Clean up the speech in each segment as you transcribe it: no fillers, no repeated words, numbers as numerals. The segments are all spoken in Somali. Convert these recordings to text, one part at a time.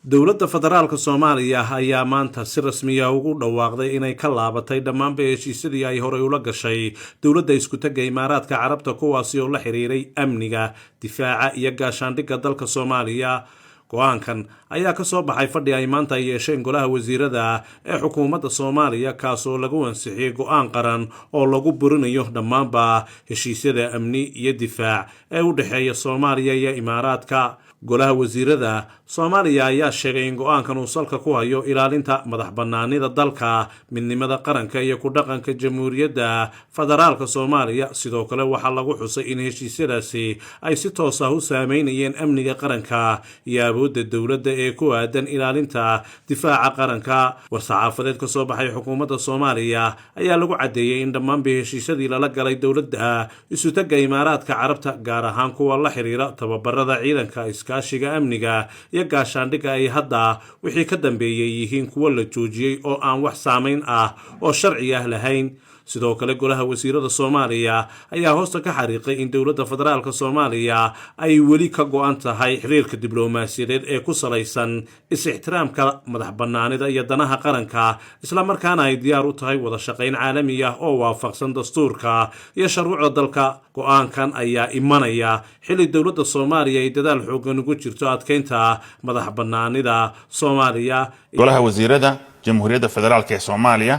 Dowladda Federaalka Soomaaliya ayaa maanta si rasmiya ugu dhawaaqday inay ka laabatay dhammaanba heshiisyadii ay horey ula gashay dowladda Iskutagga Imaaraadka Carabta, kuwaasi oo la xiriiray amniga, difaaca iyo gaashaandhigga dalka Soomaaliya. Go-aankan ayaa ka soo baxay fadhi ay maanta ay yeesheen golaha wasiirada ee xukuumadda Soomaaliya, kaasoo lagu ansixiyey go-aan qaran oo lagu burinayo dhammaanba heshiisyada amni iyo difaac ee u dhexeeya Soomaaliya iyo Imaaraadka. Golaha wasiirada Soomaaliya ayaa sheegay in go-aankan uu salka ku hayo ilaalinta madax bannaanida dalka, midnimada qaranka iyo ku dhaqanka Jamhuuriyadda Federaalka Soomaaliya. Sidoo kale waxaa lagu xusay in heshiisyadaasi ay si toos ah u saameynayeen amniga qaranka iyo awoodda dowladda ee ku aadan ilaalinta difaaca qaranka. War-saxaafadeed ka soo baxay xukuumadda Soomaaliya ayaa lagu caddeeyey in dhammaanba heshiisyadii lala galay dowladda Isutagga Imaaraadka Carabta, gaar ahaan kuwa la xiriira tababarada ciidanka, iskaashiga amniga iyo gaashaandhigga, ay hadda wixii ka dambeeyey yihiin kuwo la joojiyey oo aan wax saamayn ah oo sharci ah lahayn. Sidoo kale golaha wasiirada Soomaaliya ayaa hoosta ka xariiqay in dowladda Federaalka Soomaaliya ay weli ka go-an tahay xiriirka diblomaasiyadeed ee ku salaysan is-ixtiraamka, madax bannaanida iyo danaha qaranka, islamarkaana ay diyaar u tahay wada shaqayn caalami ah oo waafaqsan dastuurka iyo shuruucda dalka. Go-aankan ayaa imanaya xilli dowladda Soomaaliya ay dadaal xoogan ugu jirto adkeynta madax bannaanida Soomaaliya. Golaha Wasiirada Jamhuuriyadda Federaalka ee Soomaaliya,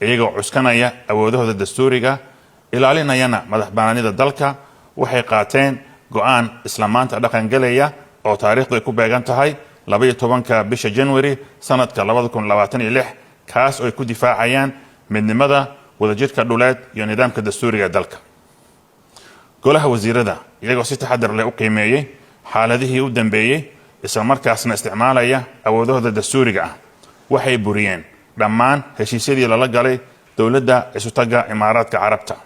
iyagoo cuskanaya awoodahooda dastuuriga, ilaalinayana madax bannaanida dalka, waxay qaateen go-aan isla maanta dhaqangelaya oo taariikhdu ay ku beegan tahay 12-ka bisha January sanadka 2026, kaas oo ay ku difaacayaan midnimada, wadajirka dhuleed iyo nidaamka dastuuriga ee dalka. Golaha Wasiirada, iyagoo si taxadar leh u qiimeeyey xaaladihii u dambeeyey, isla markaasna isticmaalaya awoodahooda dastuuriga ah, waxay buriyeen dhammaan heshiisyadii lala galay dowladda Isutagga Imaaraadka Carabta,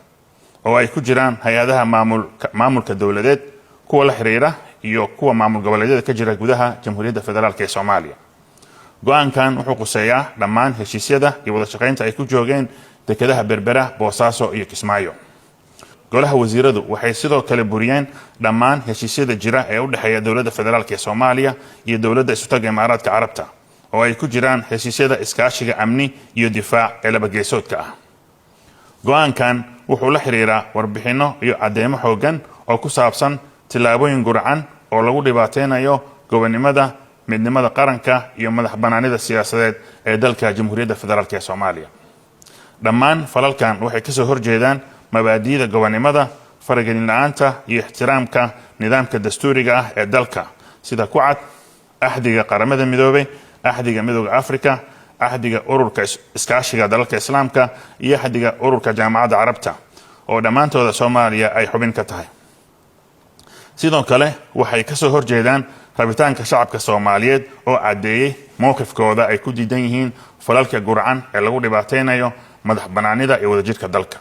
oo ay ku jiraan hay-adaha maamulka dowladeed, kuwa la xiriira iyo kuwa maamul goboleedyada ka jira gudaha Jamhuuriyadda Federaalka ee Soomaaliya. Go-aankan wuxuu quseeyaa dhammaan heshiisyada iyo wada shaqaynta ay ku joogeen dekedaha Berbera, Boosaaso iyo Kismaayo. Golaha Wasiiradu waxay sidoo kale buriyeen dhammaan heshiisyada jira ee u dhexeeya dowladda Federaalka ee Soomaaliya iyo dowladda Isutagga Imaaraadka Carabta, oo ay ku jiraan heshiisyada iskaashiga amni iyo difaac ee labageesoodka ah. Go-aankan wuxuu la xiriiraa warbixinno iyo cadeymo xooggan oo ku saabsan tillaabooyin gurcan oo lagu dhibaateynayo gobonnimada, midnimada qaranka iyo madax bannaanida siyaasadeed ee dalka Jamhuuriyadda Federaalka ee Soomaaliya. Dhammaan falalkan waxay kasoo horjeedaan mabaadi'da gobonnimada, faragelin la-aanta iyo ixtiraamka nidaamka dastuuriga ah ee dalka, sida ku cad Axdiga Qaramada Midoobay, Axdiga Midowga Africa, Axdiga Ururka Iskaashiga Dalalka Islaamka iyo Axdiga Ururka Jaamacadda Carabta, oo dhammaantooda Soomaaliya ay xubin ka tahay. Sidoo kale waxay kasoo horjeedaan rabitaanka shacabka Soomaaliyeed oo caddeeyey mowqifkooda ay ku diidan yihiin falalka gurcan ee lagu dhibaateynayo madax bannaanida iyo wadajirka dalka.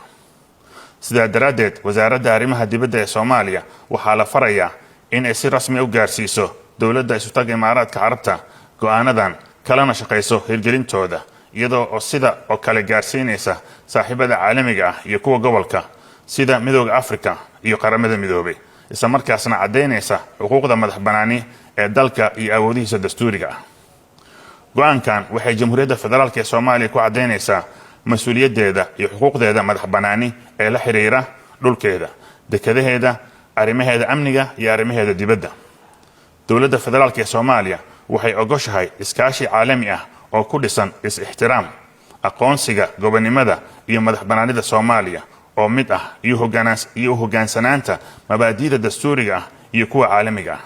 Sidaa daraaddeed, Wasaaradda Arrimaha Dibadda ee Soomaaliya waxaa la farayaa in ay si rasmi u gaarsiiso dowladda Isutagga Imaaraadka Carabta go-aanadan, kalena shaqayso hirgelintooda, iyadoo oo sida oo kale gaarsiinaysa saaxiibada caalamiga ah iyo kuwa gobolka sida Midowga Africa iyo Qaramada Midoobay, isla markaasna caddaynaysa xuquuqda madax bannaani ee dalka iyo awoodihiisa dastuuriga ah. Go-aankan waxay Jamhuuriyadda Federaalka ee Soomaaliya ku caddaynaysaa mas-uuliyaddeeda iyo xuquuqdeeda madax bannaani ee la xiriira dhulkeeda, dekadaheeda, arrimaheeda amniga iyo arrimaheeda dibadda. Dowladda Federaalka ee Soomaaliya waxay ogoshahay iskaashi caalami ah oo ku dhisan is-ixtiraam, aqoonsiga gobonnimada iyo madax bannaanida Soomaaliya oo mid ah, iyo u hoggaansanaanta mabaadi'da dastuuriga ah iyo kuwa caalamiga ah.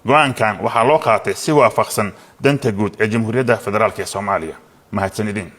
Go-aankan waxaa loo qaatay si waafaqsan danta guud ee Jamhuuriyadda Federaalka ee Soomaaliya. Mahadsanidin.